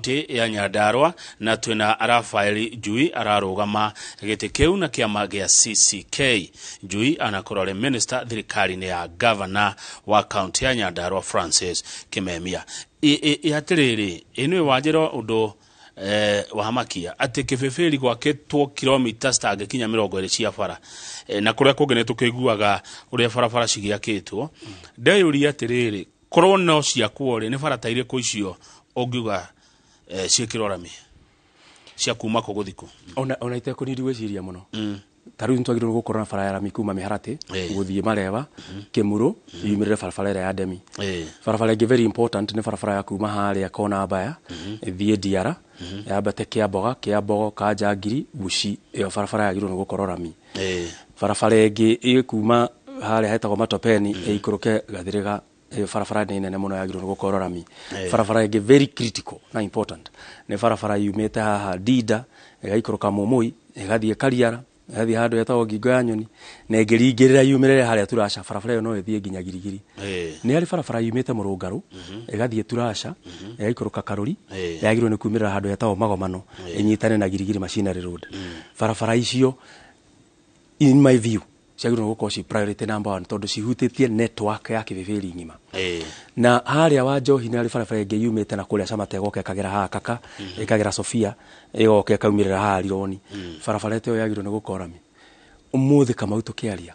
Kaunti ya Nyandarua na twina Rafael Njui ararugama gĩtĩ kĩu na kĩama gĩa CCK. Njui anakorwo arĩ minister thirikari-inĩ ya governor wa kaunti ya Nyandarua Francis Kimemia. Atĩrĩrĩ, ĩ nĩwe wanjĩra ũndũ wahamakia atĩ Kĩbĩbĩri gwakĩtwo kilomita citangĩkinya 20 cia bara, na kũrĩa kũngĩ nĩ tũkĩiguaga ũrĩa barabara cigĩakĩtwo. Ndeyũria atĩrĩrĩ, korwo no ciakwo rĩ, nĩ bara ta irĩkũ icio ũngiuga ciĩkĩrwo rami cia kuma kũ gũthiĩ kũ? Ona itekũnindi gwĩciria mũno, ta rĩu nĩtwagĩrĩirwo gũkorwo na bara ya rami kuma Mĩharatĩ gũthiĩ Mareba, Kĩmurũ, yumĩrĩre barabara ĩrĩa ya Ndemi. Barabara ĩngĩ very important nĩ barabara ya kuma harĩa Kona Mbaya ĩthiĩ Ndiara, yambate Kĩamboga, Kĩambogo, Kanjangiri, Buci. Ĩyo barabara yagĩrĩirwo nĩ gũkorwo rami. Barabara ĩngĩ ĩkuma harĩa hetagwo Matopeni ĩikũrũke Gathĩrĩga. Ĩyo barabara nĩ nene mũno, yagĩrĩirwo nĩ gũkorwo rami. Barabara ĩngĩ very critical na important nĩ barabara yumĩte haha Ndinda, ĩgaikũrũka Mũmũi, ĩgathiĩ Kariara, ĩgathiĩ handũ hetagwo Ngingo ya Nyoni, na ĩngĩringĩrĩra yumĩrĩre harĩa Turasha. Barabara ĩyo no ĩthiĩ nginya Girigiri. Nĩ harĩ barabara yumĩte Mũrũngarũ, ĩgathiĩ Turasha, ĩgaikũrũka Karũri, yagĩrĩirwo nĩ kumĩrĩra handũ hetagwo Magomano, ĩnyitane na Girigiri Machinery Road. Barabara icio, in my view, ciagĩrĩirwo nĩ gũkorwo ci priority number one tondũ cihutĩtie network ya Kĩbĩbĩri ng'ima. Na harĩa wa Njohi nĩ harĩ barabara ĩngĩ yumĩte na kũrĩa Camate, ĩgoka ĩkagera haha Kaka, ĩkagera Sofia, ĩgoka ĩkaumĩrĩra haha Rironi. Barabara ĩyo yagĩrĩirwo nĩ gũkorwo rami. Ũmũthĩ Kamau tũkĩaria,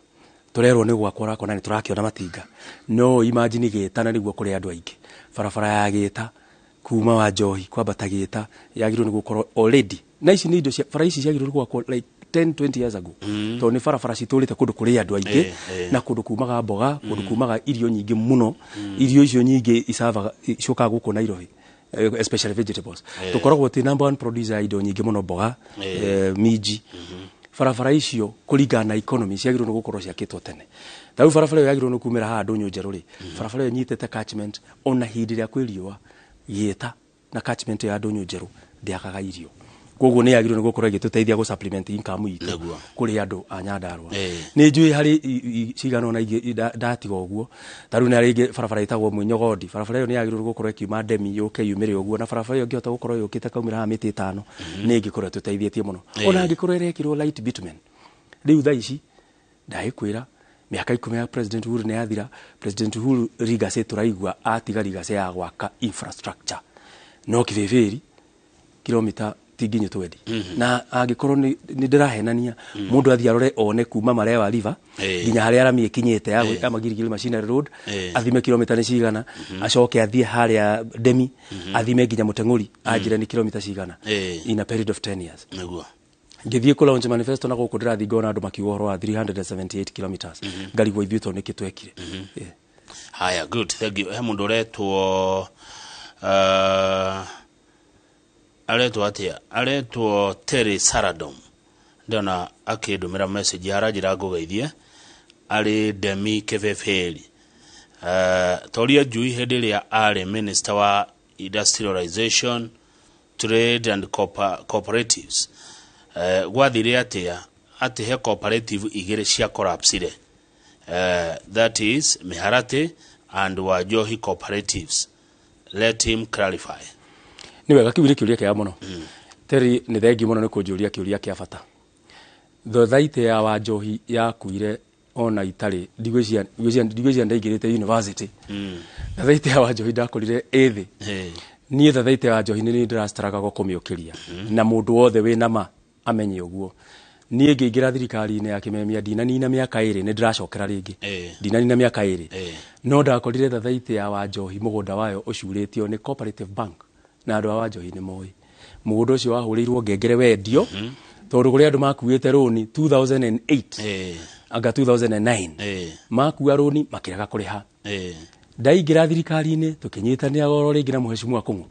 tũrerwo nĩ gwakwo ũrakwo na nĩ tũrakĩona matinga, no imagine Gĩta, na nĩguo kũrĩ andũ aingĩ. Barabara ya Gĩta kuma wa Njohi kwambata Gĩta yagĩrĩirwo nĩ gũkorwo already, na ici nĩ indo cia bara ici ciagĩrĩirwo nĩ gwakwo like 10 20 years ago, tondũ nĩ barabara citũrĩte kũndũ kũrĩ andũ aingĩ na kũndũ kumaga mboga, kũndũ kumaga irio nyingĩ mũno. Irio icio nyingĩ icavaga ciũkaga gũkũ Nairobi, especially vegetables. Tũkoragwo twĩ number one producer ya indo nyingĩ mũno, mboga, minji. Barabara icio kũringana na economy ciagĩrĩirwo nĩ gũkorwo ciakĩtwo tene. Ta rĩu barabara ĩyo yagĩrĩirwo nĩ kumĩra haha Ndũnyũ Njerũ rĩ, barabara ĩyo ĩnyitĩte catchment ona hĩndĩ ĩrĩa kwĩ riũa. Gĩta na catchment ya Ndũnyũ Njerũ ndĩagaga irio, koguo nĩ yagĩrĩirwo nĩ gũkorwo ĩgĩtũteithia gũ supplement income itũ kũrĩ andũ a Nyandarua. Nĩ njũĩ harĩ cigana ũna ingĩ ndatiga ũguo. Ta rĩu nĩ harĩ ĩngĩ barabara ĩtagwo Mwĩnyogodi. Barabara ĩyo nĩ yagĩrĩirwo nĩ gũkorwo ĩkiuma Ndemi yũke yumĩre ũguo, na barabara ĩyo ĩngĩhota gũkorwo yũkĩte kaumĩra haha mĩtĩ 5, nĩ ĩngĩkorwo ĩtũteithĩtie mũno, ona angĩkorwo ĩrekĩrwo light bitumen. Rĩu thaa ici ndagĩkwĩra mĩaka 10 ya President Uhuru nĩ yathira. President Uhuru legacy tũraigua atiga legacy ya gwaka infrastructure, no Kĩbĩbĩri kilomita ti nginyu 20, na angĩkorwo nĩ ndĩrahenania, mũndũ athiĩ arore one kuma Marewa River nginya harĩa rami ĩkinyĩte ya Magirigiri Machinery Road, athime kilomita nĩ cigana, acoke athiĩ harĩa Ndemi, athime nginya Mũteng'ũri, anjĩre nĩ kilomita cigana in a period of 10 years. Ngĩthiĩ kũ launch manifesto na gũkũ ndĩrathiĩ ngona andũ makiuga ũhoro wa 378 kilometers, ngarigwo ithuĩ to nĩkĩ twekire. Yeah. Haya, good, thank you. He mũndũ ũretwo aretwo atĩa, aretwo Terry Saradom, ndĩrona akĩndũmĩra message, aranjĩra ngũgeithie arĩ Ndemi Kĩbĩbĩri. Toria Njui hĩndĩ ĩrĩa arĩ minister wa industrialization, trade and cooperatives, gwathire atĩa atĩ he cooperative igĩrĩ cia collapsire, that is Miharati and Wajohi cooperatives? Let him clarify. Nĩ wega, kĩu nĩ kĩũria kĩega mũno. Terry, nĩ thengiũ mũno nĩ kũnjũria kĩũria kĩa bata. Thothaitĩ ya Wanjohi yakuire ona itarĩ, ndigwĩciria ndaingĩrĩte university. Thathaitĩ ya Wanjohi ndakorire ĩthĩ. Niĩ thathaitĩ ya Wanjohi nĩ ndĩrastruggle kũmĩũkĩria, na mũndũ wothe wĩna ma amenye ũguo. Niĩ ngĩingĩra thirikari-inĩ ya Kĩmemia, ndinanina mĩaka 2, nĩ ndĩracokera rĩngĩ, ndinanina mĩaka 2, no ndakorire thathaitĩ ya Wanjohi mũgũnda wayo ũcurĩtio nĩ Cooperative Bank, na andũ a Wanjohi nĩ moĩ mũgũnda ũcio wahũrĩirwo ngengere wendio, tondũ kũrĩ andũ makuĩte rũni 2008 anga 2009, makua rũni makĩrega kũrĩha. Ndaingĩra thirikari-inĩ, tũkĩnyitanĩra oro rĩngĩ na mũhecimua Kũng'ũ,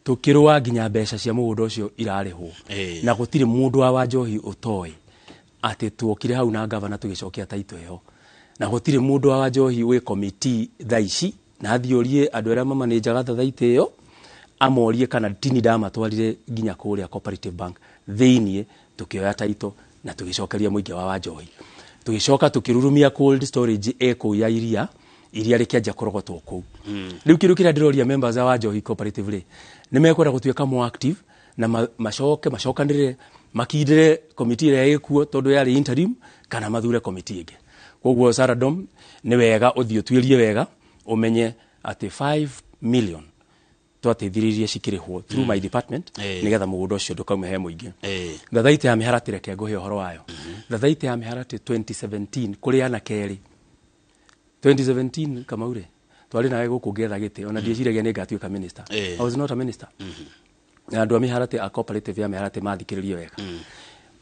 tũkĩrũa nginya mbeca cia mũgũnda ũcio irarĩhwo. Na gũtirĩ mũndũ wa Wanjohi ũtoĩ atĩ tuokire hau na gavana tũgĩcokia taito ĩyo, na gũtirĩ mũndũ wa Wanjohi wĩ committee thaa ici na athiĩ ũrie andũ arĩa mamanĩnjaga thathaitĩ ĩyo, amorie kana tini ndamatwarire nginya kũrĩa Cooperative Bank thĩiniĩ, tũkĩoya taito na tũgĩcokeria mũingĩ wa Wanjohi. Tũgĩcoka tũkĩrurumia cold storage ĩ kũu ya iria. Iria rĩkĩanjia kũrogotwo kũu. Rĩu kĩndũ kĩrĩa ndĩroria members a Wanjohi Cooperative rĩ, nĩ mekwenda gũtuĩka more active na macoke macokanĩrĩre, makindĩre komiti ĩrĩa ĩkuo tondũ yarĩ interim, kana mathure komiti ĩngĩ. Koguo Saradom, nĩ wega ũthiĩ ũtuĩrie wega, ũmenye atĩ 5 million twateithĩrĩirie cikĩrĩhwo through my department nĩgetha mũgũnda ũcio ndũkaume he mũingĩ. Thathaitĩ ya mĩharatĩ, reke ngũhe ũhoro wayo. Thathaitĩ ya mĩharatĩ 2017, kũrĩ anake erĩ 2017, Kamau rĩ, twarĩ nawe gũkũ ngĩetha gĩtĩ, ona ndieciragia nĩ ngatuĩka minister. I was not a minister. Na andũ a mĩharatĩ, a cooperative ya mĩharatĩ, mathikĩrĩrie wega.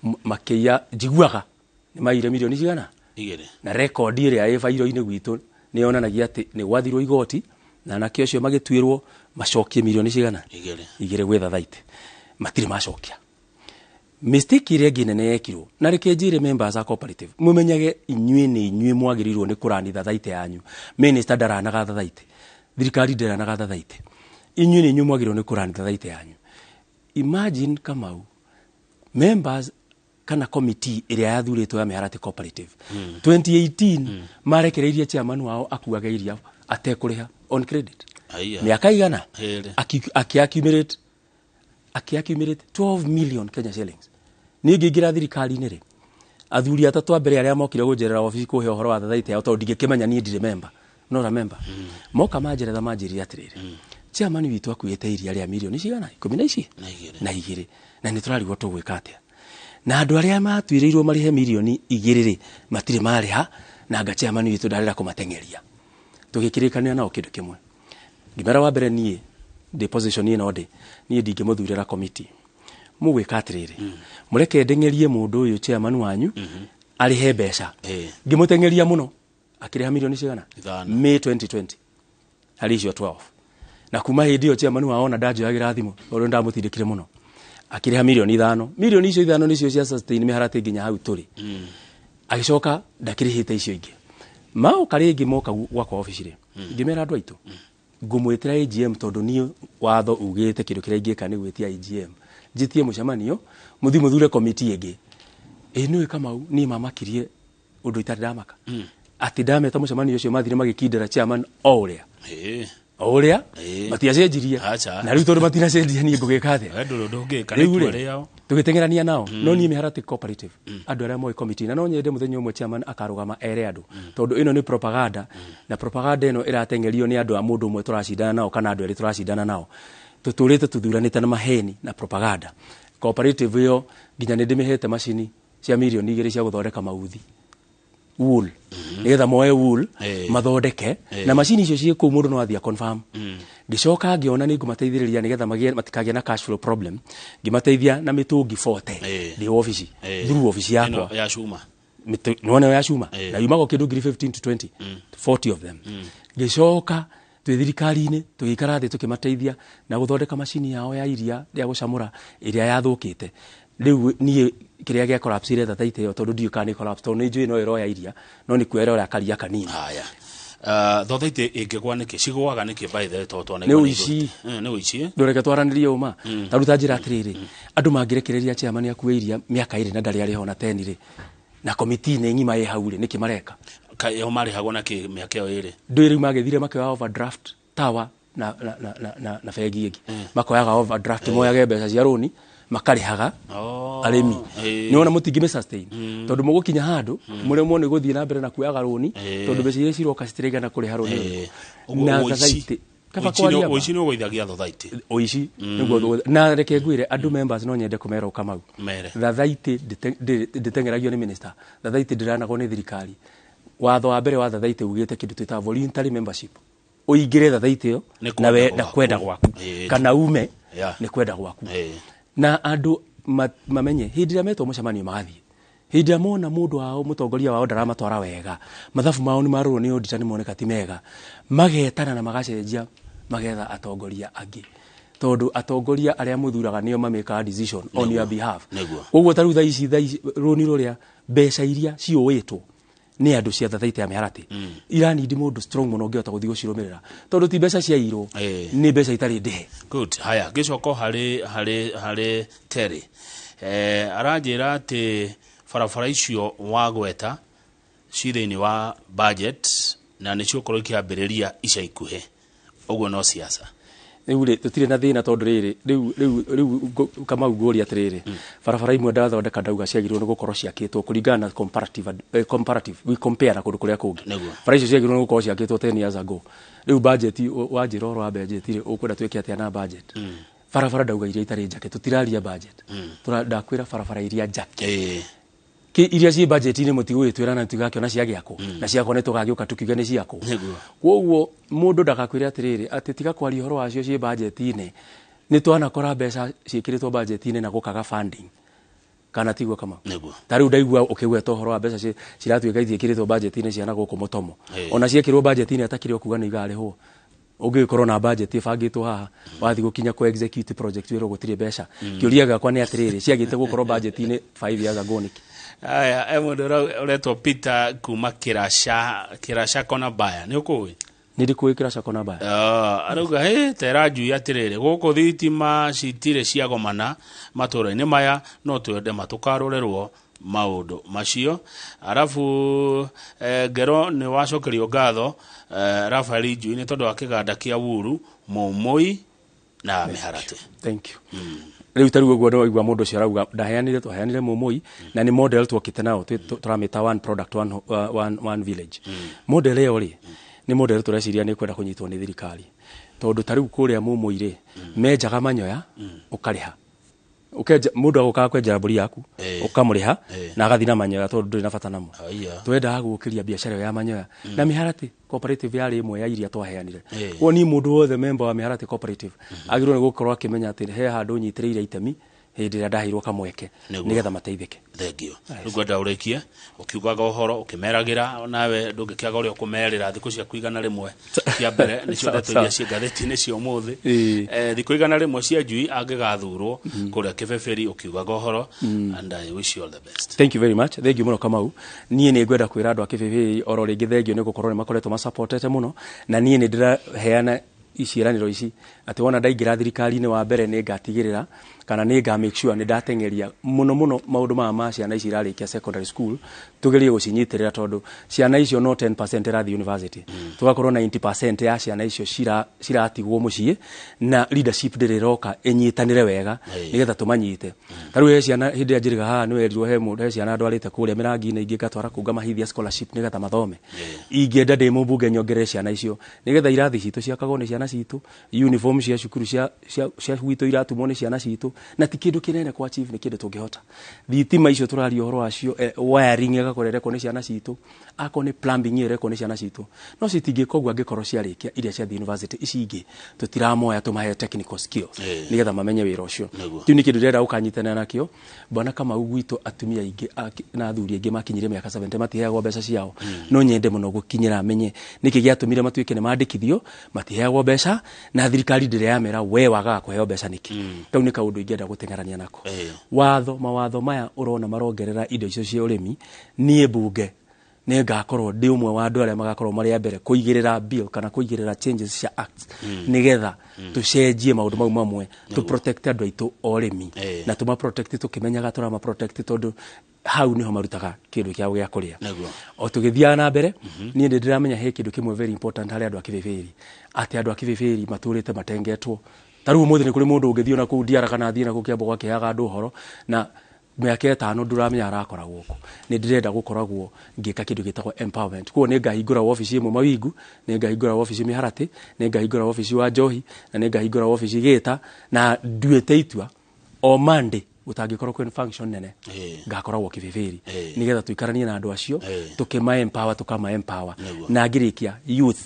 Makĩiya, njiguaga nĩ maire milioni cigana? 2. Na rekondi ĩrĩa ĩ bairo-inĩ gwitũ nĩ yonanagia atĩ nĩ gwathirwo igoti na anake acio magĩtuĩrwo macokie milioni cigana? 2. 2 gwĩ thathaitĩ, matirĩ macokia. Mistake ĩrĩa ĩngĩ nene yekirwo, na reke njĩre members a cooperative, mumenyage inyuĩ nĩ inyuĩ mwagĩrĩirwo nĩ kũrani thathaitĩ yanyu. Minister ndaranaga thathaitĩ, thirikari ndĩranaga thathaitĩ, inyuĩ nĩ inyuĩ mwagĩrĩirwo nĩ kũrani thathaitĩ yanyu. Imagine, Kamau, members kana committee ĩrĩa yathurĩtwo ya Mĩharatĩ Cooperative 2018 marekereirie chairman wao akuage iria atekũrĩha on credit. Aya. Mĩaka igana? 2. Aki accumulate 12 million Kenya shillings. Niĩ ngĩingĩra thirikari-inĩ rĩ, athuri atatũ a mbere arĩa mokire gũnjerera obici kũhe ũhoro wa thathaitĩ yao, tondũ ndingĩkĩmenya, niĩ ndirĩ member, not a member, moka manjerera, manjĩrire atĩrĩrĩ, chairman witũ akuĩte iria rĩa milioni cigana? Ikũmi na ici? Na 2. Na 2, na nĩ tũrarigwo tũgwĩka atĩa, na andũ arĩa matuĩrĩirwo marĩhe milioni 2 rĩ, matirĩ marĩha, na anga chairman witũ ndarenda kũmateng'eria. Tũgĩkĩrĩkanĩra nao kĩndũ kĩmwe, ngĩmera wa mbere, niĩ ndĩ position ĩno ndĩ, niĩ ndingĩmũthurĩra committee. Mũgwĩka atĩrĩrĩ, mũreke ndeng'erie mũndũ ũyũ chairman wanyu arĩhe mbeca. Ngĩmũteng'eria mũno, akĩrĩha milioni cigana? 5. May 2020 harĩ icio 12, na kuma hĩndĩ ĩyo chairman wao ona ndanjoyagĩra thimũ tondũ ndamũtindĩkire mũno, akĩrĩha milioni 5. Milioni icio 5 nĩcio cia sustain mĩharatĩ nginya hau tũrĩ. Agĩcoka ndakĩrĩhĩte icio ingĩ. Maoka rĩngĩ, moka gwakwa obici rĩ, ngĩmera, andũ aitũ, ngũmwĩtĩra AGM, tondũ niĩ watho ugĩte kĩndũ kĩrĩa ingĩka nĩ gwĩtia AGM, njĩtie mũcemanio, mũthiĩ mũthure komiti ĩngĩ. Ĩ nĩũĩ, Kamau, niĩ mamakirie ũndũ itarĩ ndamaka, atĩ ndameta mũcemanio ũcio, mathire magĩkindĩra chairman o ũrĩa o ũrĩa matiacenjirie. Acha. Na rĩu tondũ matinacenjia, niĩ ngũgĩka atĩa? We ndũrĩ ũndũ ũngĩka, nĩ Rĩu itua rĩ, rĩao. tũgĩteng'erania nao. No niĩ mĩharatĩ cooperative, andũ arĩa moĩ committee, na no nyende mũthenya ũmwe chairman akarũgama ere andũ, tondũ ĩno nĩ propaganda, na propaganda ĩno ĩrateng'erio nĩ andũ a mũndũ ũmwe tũracindana nao kana andũ erĩ tũracindana nao. Tũtũrĩte tũthuranĩte na maheni na propaganda. Cooperative ĩyo nginya nĩ ndĩmĩhete macini cia milioni 2 cia gũthondeka mauthi, wool, nigetha moe wool mathondeke, na macini icio ciĩ kũu, mũndũ no athiĩ confirm. Ngĩcoka ngĩona nĩ ngũmateithĩrĩria nĩgetha matikagĩe na cash flow problem, ngĩmateithia na mĩtũngi 40 ndĩ obici, through obici yakwa. Ĩno ya cuma? Nĩwona ĩyo ya cuma, na yumaga o kĩndũ ngiri 15 to 20, 40 of them. Ngĩcoka twĩ thirikari-inĩ, tũgĩikara thĩ, tũkĩmateithia na gũthondeka macini yao ya iria rĩa gũcamũra ĩrĩa yathũkĩte. Rĩu niĩ kĩrĩa gĩa collapse ire thataite ĩyo, tondũ ndiũĩ kana nĩ collapse, tondũ nĩ njũĩ no ĩroya iria, no nĩ kuoya ĩroya karia kanini. Haya. Thothaitĩ ĩngĩgwa nĩkĩ? Cigũaga nĩkĩ, by the way, tondũ twana Nĩ ũici. Nĩ ũici, eh? Ndũreke twaranĩrie ũma. Ta rĩu ta njĩra atĩrĩrĩ, andũ mangĩrekereria chairman akue iria mĩaka 2 na ndarĩ arĩha ona 10 rĩ, na komiti nĩ ng'ima ĩ hau rĩ, nĩkĩ mareka? Kaĩ o marĩhagwo na kĩ mĩaka ĩyo 2? Ndũĩ rĩu magĩthire makĩoya overdraft tawa na bengi ĩngĩ, makoyaga overdraft, moyage mbeca cia rũni, makarĩhaga arĩmi. Nĩwona mũtingĩmĩ sustain, tondũ mũgũkinya handũ mũremwo nĩ gũthiĩ na mbere na kuoyaga rũni, tondũ mbeca iria ciroka citiraigana kũrĩha rũni rũu. Ũguo Na ũici- thathaitĩ kaba ũici kwaria ma. Ũici nĩ ũgũithagia thothaitĩ. Ũici nĩguo na reke ngwĩre andũ members, no nyende kũmera ũkamau. Mere. Thathaitĩ ndĩteng'eragio nĩ minister, thathaitĩ ndĩranagwo nĩ thirikari. Watho wa mbere wa thathaitĩ ugĩte kĩndũ twĩtaga voluntary membership. Ũingĩre thathaitĩ ĩyo Nĩ na we kwenda na kwenda gwaku. gwaku, kana ume nĩ kwenda gwaku. Na andũ mamenye hĩndĩ ĩrĩa metwo mũcemanio magathiĩ, hĩndĩ ĩrĩa mona mũndũ wao, mũtongoria wao ndaramatwara wega, mathabu mao nĩ marorwo nĩ auditor, nĩ moneka ti mega, magetana na magacenjia, magetha atongoria angĩ, tondũ atongoria arĩa mũthuraga nĩo mamĩkaga decision on your behalf. Koguo ta rĩu thaa ici rũni rũrĩa, mbeca iria ciũĩtwo nĩ andũ cia thathaitĩ ya mĩharatĩ, iranindi mũndũ strong mũno ũngĩhota gũthiĩ gũcirũmĩrĩra, tondũ ti mbeca ciairwo, nĩ mbeca itarĩ ndĩhe. Good. Haya, ngĩcoka o harĩ Terry, aranjĩra atĩ barabara icio wagweta ci thĩinĩ wa budget. Na nĩ cigũkorwo ikĩambĩrĩria ica ikuhĩ. Ũguo no siasa. Rĩu rĩ, tũtirĩ na thĩna tondũ rĩrĩ, rĩu Kamau ngũria atĩrĩrĩ, barabara imwe ndathondeka ndauga ciagĩrĩirwo nĩ gũkorwo ciakĩtwo kũringana na comparative, comparative we compare na kũndũ kũrĩa kũngĩ. Bara icio ciagĩrĩirwo nĩ gũkorwo ciakĩtwo 10 years ago. Rĩu budget, wanjĩra ũhoro wa budget rĩ, ũkwenda twĩke atĩa na budget? Barabara ndauga iria itarĩ njake, tũtiraria budget. Ndakwĩra barabara iria njake. Ki iria ciĩ budget-inĩ mũtigũgĩtwĩra na tũtigakĩona ciagĩakwo, na ciakwo nĩ tũgagĩũka tũkiuge nĩ ciakwo. Kwoguo mũndũ ndagakwĩre atĩrĩrĩ, atĩ tiga kwaria ũhoro wacio ciĩ budget-inĩ, nĩ twanakora mbeca ciĩkĩrĩtwo budget-inĩ na gũkaga funding. Kana tiguo Kamau? Ta rĩu ndaigua ũkĩgweta ũhoro wa mbeca ciratuĩka itiĩkĩrĩtwo budget-inĩ ciana gũkũ Mũtomo. Ona ciekĩrwo budget-inĩ atakĩrĩ o kuga nĩ igarĩhwo. Ũngĩgĩkorwo na budget ĩbangĩtwo haha, wathiĩ gũkinya kũ execute project wĩrwo gũtirĩ mbeca. Kĩũria gĩakwa nĩ atĩrĩrĩ, ciagĩte gũkorwo budget-inĩ 5 years ago nĩkĩ? Aya, he mũndũ ũretwo Peter kuma Kĩraca, Kĩraca Kona Baya. Nĩ ũkũĩ? Nĩ ndĩkũĩ Kĩraca Kona Baya. Arauga, hĩ, tera njui atĩrĩrĩ, gũkũ thitima citirĩ ciagomana matũũra-inĩ maya, no twende matũkarorerwo maũndũ macio. Arabu ngero nĩ wacokerio ngatho Raphael Njui nĩ tondũ wa kĩganda kĩa Wuru, Mũmũi na Mĩharatĩ. Thank you. Rĩu ta rĩu ũguo nĩwaigua mũndũ ũcio arauga ndaheanire, twaheanire Mũmũi, na nĩ model twokĩte nao, tũramĩta one product, one village. Model ĩyo rĩ, nĩ model tũreciria nĩ kwenda kũnyitwo nĩ thirikari. Tondũ ta rĩu kũrĩa Mũmũi rĩ, menjaga manyoya, ũkarĩha. Ũkenja, mũndũ agũkaga kwenjera mbũri yaku, ũkamũrĩha, na agathiĩ na manyoya tondũ ndũrĩ na bata namo. Twendaga gũkĩria biacara ĩyo ya manyoya. Na Mĩharatĩ Cooperative yarĩ ĩmwe ya iria twaheanire. Koguo niĩ mũndũ wothe member wa Mĩharatĩ Cooperative agĩrĩirwo nĩ gũkorwo akĩmenya atĩ he handũ nyitĩrĩire itemi hĩndĩ ĩrĩa ndaheirwo kamweke nĩgetha mateithĩke. Thank you. Rĩu ngwenda ũrĩkie ũkiugaga ũhoro ũkĩmeragĩra, nawe ndũngĩkĩaga ũrĩa ũkũmerĩra thikũ ciaku 100 cia mbere nĩcio ndeto iria ciĩ ngathĩti-inĩ cia ũmũthĩ. Thikũ 100 cia Njui angĩgathurwo kũrĩa Kĩbĩbĩri ũkiugaga ũhoro, and I wish you all the best. Thank you very much. Thank you mũno Kamau. Niĩ nĩ ngwenda kwĩra andũ a Kĩbĩbĩri oro rĩngĩ thank you nĩ gũkorwo nĩ makoretwo masupportete mũno, na niĩ nĩ ndĩraheana iciĩranĩro ici atĩ wona ndaingĩra thirikari-inĩ wa mbere nĩ ngatigĩrĩra kana nĩ nga make sure nĩ ndateng'eria mũno mũno maũndũ maya ma ciana ici irarĩkia secondary school, tugerie gũcinyitĩrĩra tondũ ciana icio no 10% irathiĩ university. Tũgakorwo 90% ya ciana icio ciratigwo mũciĩ na leadership ndĩrĩ ĩroka ĩnyitanĩre wega nĩgetha tũmanyite. Ta rĩu he ciana hĩndĩ ĩrĩa njĩrĩga haha nĩ werirwo he mũndũ, he ciana ndwarĩte kũrĩa mĩrangi-inĩ ingĩ ngatwara kũu ngamahithia scholarship nĩgetha mathome. Ingĩenda ndĩ mũmbunge nyongerere ciana icio nĩgetha irathi citũ ciakagwo nĩ ciana citũ, uniform cia cukuru cia gwitũ iratumwo nĩ ciana citũ, na ti kĩndũ kĩnene kwa chief, nĩ kĩndũ tũngĩhota. Thitima icio tũraria ũhoro wacio, wiring ĩgakorwo ĩrekwo nĩ ciana citũ, akorwo nĩ plumbing ĩyo ĩrekwo nĩ ciana citũ, no citingĩka ũguo angĩkorwo ciarĩkia iria ciathiĩ university. Ici ingĩ tũtiramoya tũmahe technical skills nĩgetha mamenye wĩra ũcio. Kĩu nĩ kĩndũ ndĩrenda gũkanyitanĩra nakĩo. Bwana Kamau, gwitũ atumia aingĩ na athuri aingĩ makinyire mĩaka 70 matiheagwo mbeca ciao. No nyende mũno gũkinyĩra menye nĩkĩ gĩatũmire matuĩke nĩ mandĩkithio, matiheagwo mbeca, na thirikari ndĩrĩ yamera we wagaga kũheo mbeca nĩkĩ. Kau nĩ kaũndũ ingĩenda gũteng'erania nako. Mawatho maya ũrona marongerera indo icio cia ũrĩmi, niĩ mbunge nĩ ngakorwo ndĩ ũmwe wa andũ arĩa magakorwo marĩ a mbere kũigĩrĩra bill kana kũigĩrĩra changes cia acts nĩgetha tũcenjie maũndũ mau mamwe, tũ protect andũ aitũ o ũrĩmi, na tũma protect tũkĩmenyaga tũrama protect tondũ hau niho marutaga kĩndũ kĩao gĩa kũrĩa. O tũgĩthiaga na mbere, niĩ nĩ ndĩramenya he kĩndũ kĩmwe very important harĩ andũ a Kĩbĩbĩri, atĩ andũ a Kĩbĩbĩri matũrĩte matengetwo. Ta rĩu ũmũthĩ nĩ kũrĩ mũndũ ũngĩthiĩ ona kũu Ndiara kana athiĩ na kũu Kĩambu gwakĩheaga andũ ũhoro, na mĩaka 5 ndũramenya arakoragwo kũ. Nĩ ndĩrenda gũkoragwo ngĩka kĩndũ gĩtagwo empowerment. Koguo nĩ ngahingũra wabici ĩmwe Mawingu, nĩ ngahingũra wabici Mĩharatĩ, nĩ ngahingũra wabici wa Njohi, na nĩ ngahingũra wabici Gĩta, na nduĩte itua o Monday gũtangĩkorwo kwĩna function nene, ngakoragwo Kĩbĩbĩri nĩgetha tũikaranie na andũ acio, tũkĩma empower, tũkama empower. Na ngĩrĩkia, youth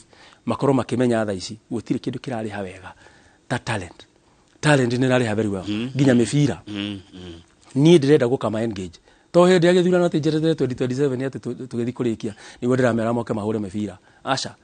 makorwo makĩmenya thaa ici gũtirĩ kĩndũ kĩrarĩha wega ta talent. Talent nĩ ĩrarĩha very well, nginya mĩbira. Niĩ ndĩrenda gũkama engage to hĩndĩ ya gĩthurano atĩ njeterere 2027 atĩ tũgĩthiĩ kũrĩkia nĩguo ndĩramera moke mahũre mĩbira. Aca,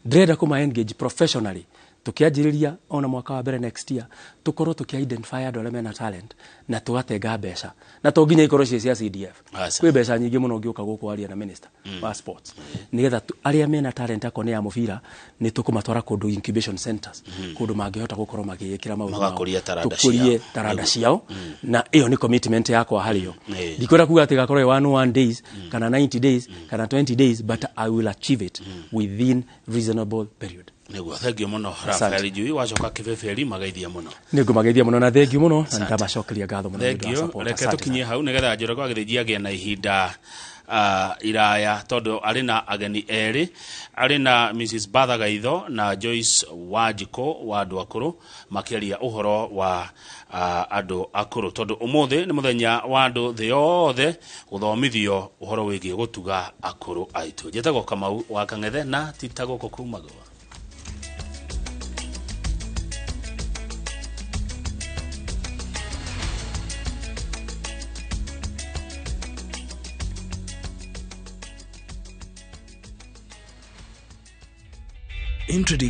ndĩrenda kũma engage professionally. Tukianjĩrĩria ona mwaka wa mbere next year, tukorwo tuki identify andũ arĩa mena talent na tugatenga mbeca, na to nginya ikorwo ciĩ cia CDF. Aca. Kwĩ mbeca nyingĩ mũno ũngĩũka gũkũ aria na minister wa sports, nĩgetha arĩa mena talent akorwo nĩ ya mũbira, nĩ tũkũmatwara kũndũ incubation centers, kũndũ mangĩhota gũkorwo magĩĩkĩra maũndũ mao. Magakũria taranda Tũkũrie ciao. taranda ciao, na ĩyo nĩ commitment yakwa harĩo. Ndikwenda kuga atĩ gakorwo 101 days kana 90 days kana 20 days, but I will achieve it within reasonable period. Nĩguo, thengio mũno. Asante. Rafael Njui wacoka kĩbĩbĩri, mageithia mũno. Nĩ ngũmageithia mũno na thengio mũno, na nĩndamacokeria ngatho mũno nĩ ũndũ wa Thengio. support. Reke Asante. tũkinyie hau nĩgetha Njoroge wa Gĩthĩnji agĩe na ihinda iraya, tondũ arĩ na ageni erĩ, arĩ na Mrs Batha Gaitho na Joyce Wanjikũ wa andũ akũrũ, makĩaria ũhoro wa andũ akũrũ, tondũ ũmũthĩ nĩ mũthenya wa andũ thĩ yothe gũthomithio ũhoro wĩgiĩ gũtuga akũrũ aitũ. Njĩtagwo Kamau wa Kang'ethe na tita gũkũ kumagwo. Introduce